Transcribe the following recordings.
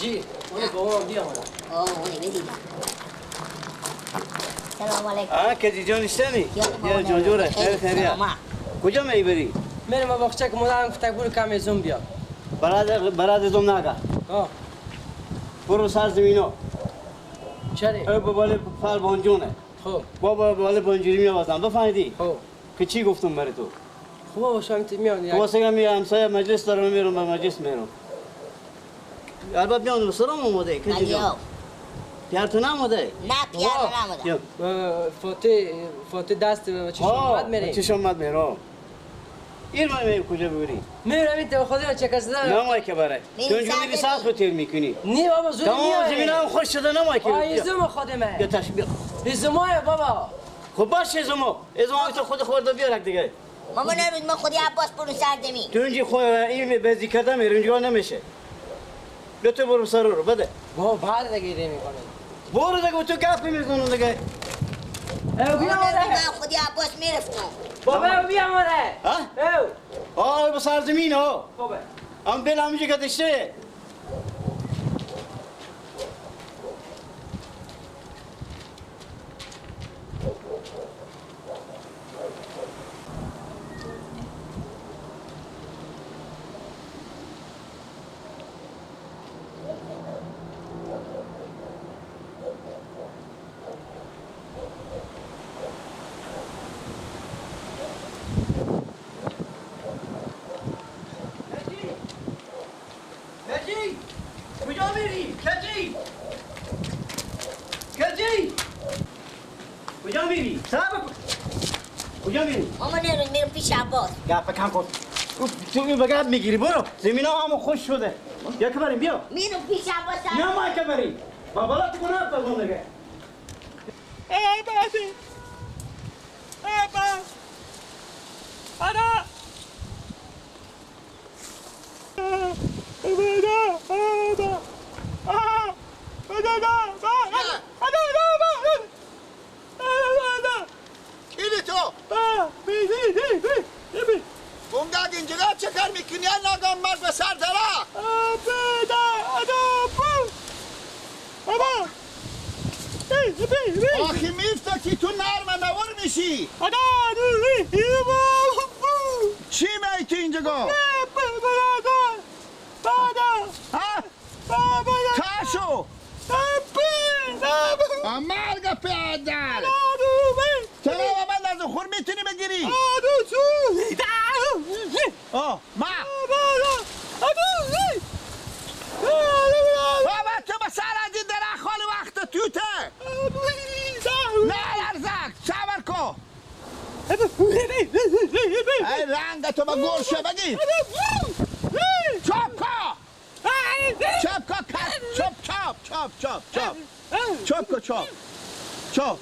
چی؟ اون بابا بیا حالا. آه اون بدید. سلام علیکم. کجی جان نیستنی؟ یا جان جوره خیر خیریه. کجا میبری؟ میرم باغچه که مادرم گفته برو کم زوم بیا. براد زوم نگه. برو سر زمینا. چرا؟ او بابا فر بانجونه. خب. بابا بالا بانجوری میآوازم بفهمیدی؟ خب. که چی گفتم برای تو؟ خب بابا شما میان. واسه می همسایه مجلس دارم میرم به مجلس میرم. البته میام سلام اومده که جان. پیار تو نامده؟ نه پیار نامده. فاته دست به چشم اومد میری. چشم اومد میرم. این ما می کجا ببری؟ میرم این تو خودم چه کس دارم. نه ما که برای. تو اینجوری ساعت خود تیر میکنی. نه بابا زود میای. تمام زمینم خوش شده نه ما که. آ زوم خودمه. بیا تش بیا. زومای بابا. خب باشه زومو. زومو تو خود خورده بیارک دیگه. مامان نرود ما خودی عباس برو سر زمین. تو اینجا خود این بزی کردم اینجا نمیشه. بیا تو برو سر رو بده. بابا بعد دیگه میکنه. برو دیگه تو گپ میزنم دیگه. او بیا من خودی عباس میرفتم. بابا بیا مره. ها؟ او. آه به سرزمین ها. بابا. ام بل همونجا که دشته. گپ کم کن. تو این به گپ میگیری برو. زمینا هم خوش شده. یا که بریم بیا. میرم پیش عباس. نه ما که بریم. بابا تو کنار بگم دیگه. ای بابا. ای بابا. آره. کیلی تو؟ گنگاگ اینجا چه کار میکنی؟ ناگام مرد به سر داره. آخی میفته تو نرم نور میشی. چی میتی اینجا گا؟ تاشو مرگ پیادر چرا من از خور میتونی بگیری؟ آه ما بابا تو به سر از این درخت خالی وقت توته نه لرزک صبر کن ای رنگ تو به گرشه بگیر چاپ کن چاپ کن چاپ چاپ چاپ چاپ چاپ چاپ کن چاپ چاپ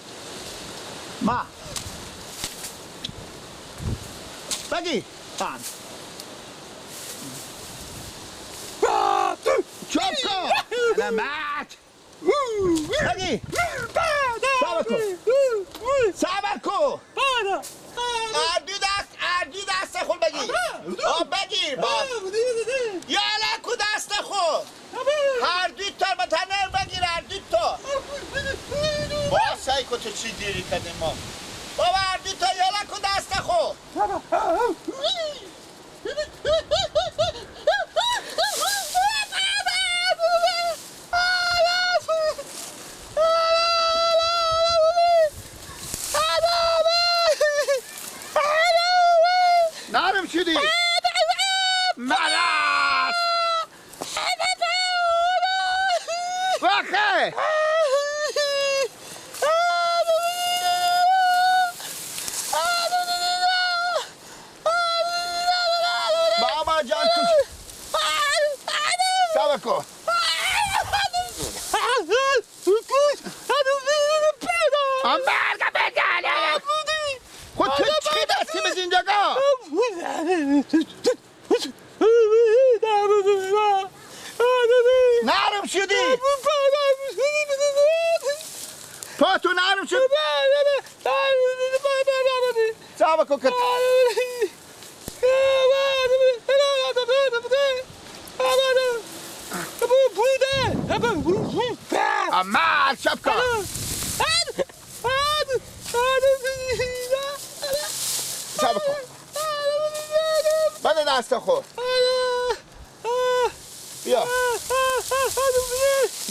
ما بگی آن چاپ کن نمت بگی صبر کن صبر کن اردو دست خود بگیر آب بگیر یا لکو دست خود هر دو تا به تنر بگیر هر دو تا با سعی کن تو چی دیری کردیم ما بابا هر دو تا یا لکو دست خود نرم شدی مرس وخه بابا جان تو صبر کن خود تو چی دستی به اینجا گا؟ نرم شدی پا تو نرم شد صبر کن اما چپ کن. چپ کن. بده دست خود. بیا.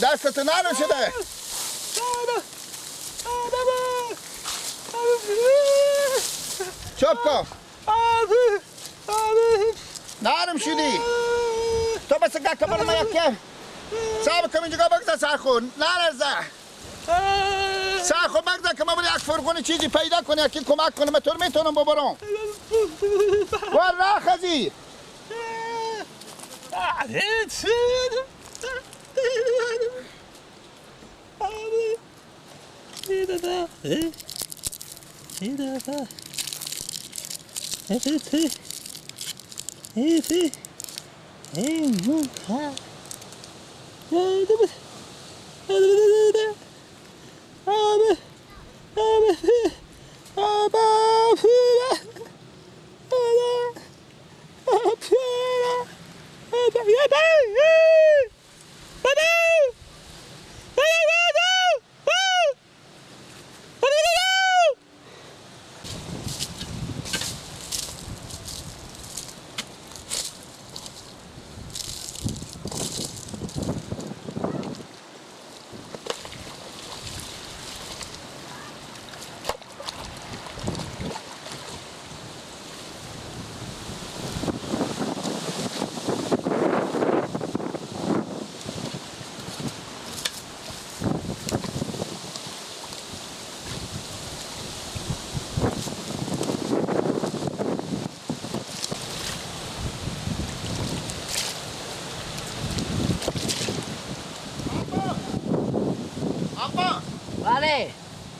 دستتو نرم شده. چپ کن. نرم شدی. تو بس گک برو من یکی. صاحب کم اینجا بگذار سر خون. نرزه. سر خون بگذار که ما برای یک فرقون چیزی پیدا کنی، یکی کمک کنه. من تو رو میتونم ببرم. و راه خزی.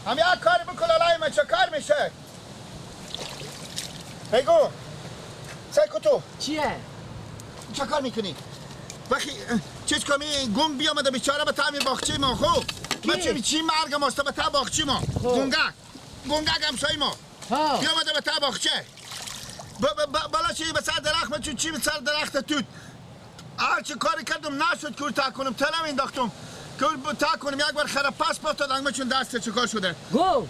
هم یک کاری بکن الان من چه کار میشه؟ بگو سیکو تو چیه؟ چه کار میکنی؟ وقتی چیز کمی گنگ بیامده بیچاره به تعمیر باغچه ما. خوب من چی مرگ ماست به تا باغچه ما. گنگک همسایه ما بیامده به تا باغچه بالا چی به سر درخت من چون چی به سر درخت توت هرچی کاری کردم نشد که تا کنم تنم انداختم که تا کنم یک بار خراب پس افتاد انگم چون دست چیکار شده. گو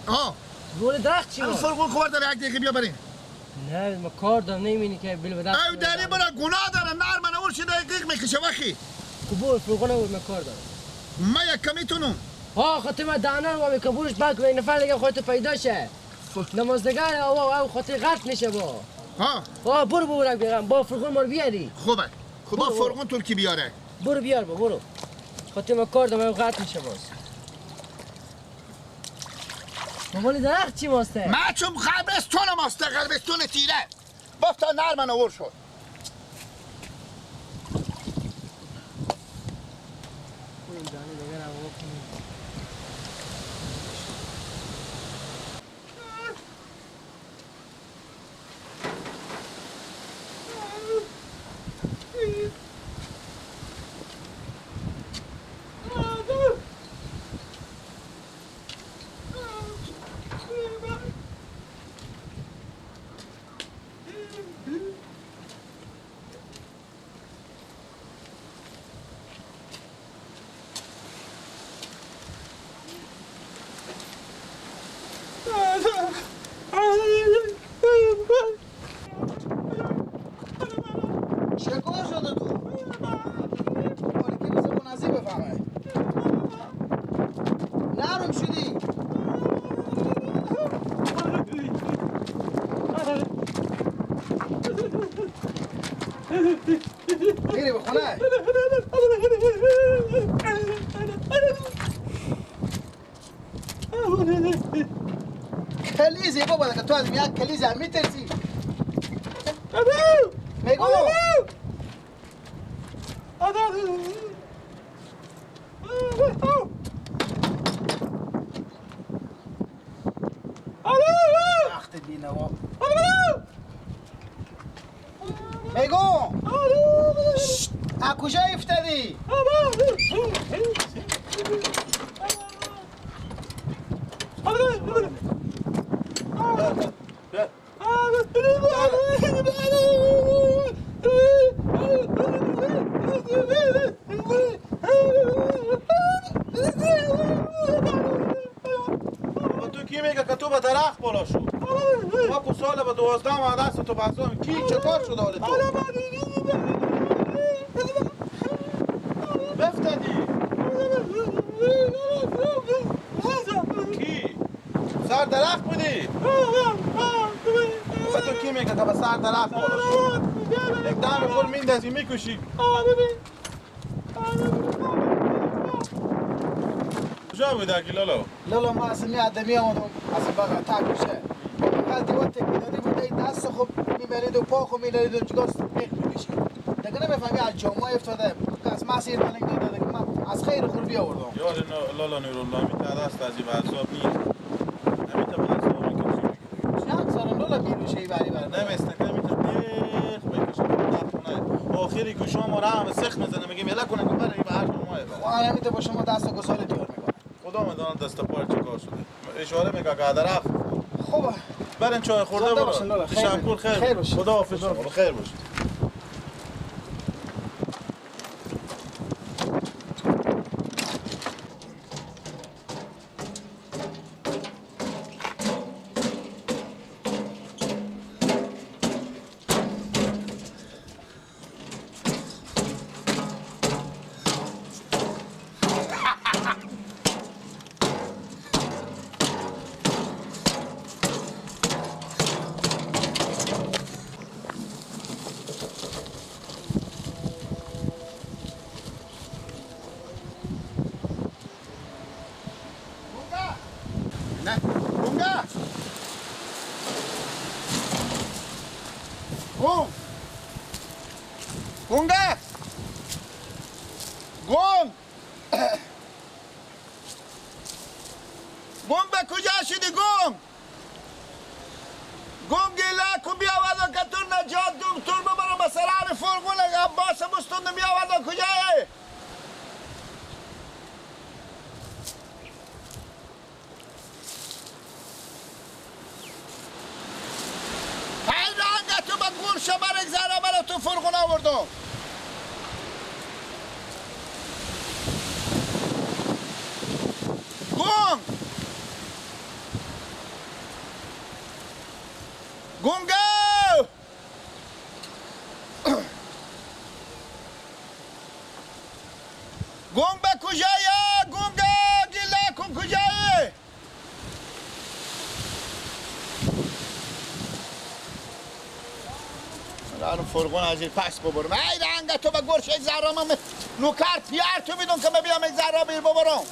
گول درخت چی بود؟ فرقون خورد داره یک دقیقه بیا بریم. نه ما کار دارم نمی‌بینی که بیل به دست. او داری برا گناه داره نر من اون شده دقیق میکشه وخی. قبول فرقون اول ما کار دارم. ما یک کمی تونم. ها خاطر ما دانا رو می قبولش باک و نفر دیگه خودت پیدا شه. نمازدگار او خاطر غلط میشه با. ها. ها برو برو بیارم با فرقون ما بیاری. خوبه. خوب با فرقون ترکی بیاره. برو بیار با برو. خاطر ما کار دارم غلط میشه باز. مال درخت چی ماسته؟ ما چون قبرستون ماسته، قبرستون تیره. بافتا نرمن آور شد. میری به خونه؟ کلیزی بابا که تو از یک کلیزی هم میترسی. میگو وقت بینوا. میگو از کجا افتادی؟ تو به درخت بالا شد. ما کو سال به 12 ماه دست تو بزام کی چه کار شد حال تو؟ بفتدی کی؟ سر درخت بودی؟ تو کی میگه که به سر درخت بالا شد؟ یک دم خور میندازی میکشی. کجا بود اکی لالا؟ لالا ما اصلا می آدمی آمدم اصلا بقیه تک میشه بقیه دیوار تکی دادی بود دست خوب میبرید و پا خوب میبرید و چیکار میخ میکشید دیگه نمیفهمی از جامعه افتاده از مسیر تلنگ داده دیگه من از خیر خور بیاوردم. یار لالا نورالله می تا دست از این عذاب نیست همین تا عذاب میکشی چند سال لالا میروشه ای بری بر نمیسته که همین تا بیخ بکشه خونه آخری گوشا ما را هم سخت میزنه میگیم یلا کنه که برای به هر جامعه بره. همین تا با شما دست و گسال تیار میکنه. خدا میدانه دست پای چه کار شده. اشاره میگه که درخت خوبه. برین چای خورده برو. تشکر خیر. باشه. خدا حافظ شما. خیر باشه. گونگه گونگ گونگ به کجا شدی گونگ؟ گونگ لکو بیاورد که تو نجات دوم تور ببرم به سران فرغون عباس مستون بیاورد کجایه؟ های رنگ تو به گورشه برگ زره برا تو فرغون آوردم. گونگ گونگو گونگ به کجایه؟ گونگو گیله کن کجایه؟ الان فرغون از این پس ببرم. ای رنگ تو به گرش یک ذره من نوکر پیار تو بیدون که بیام یک ذره بیر ببرم.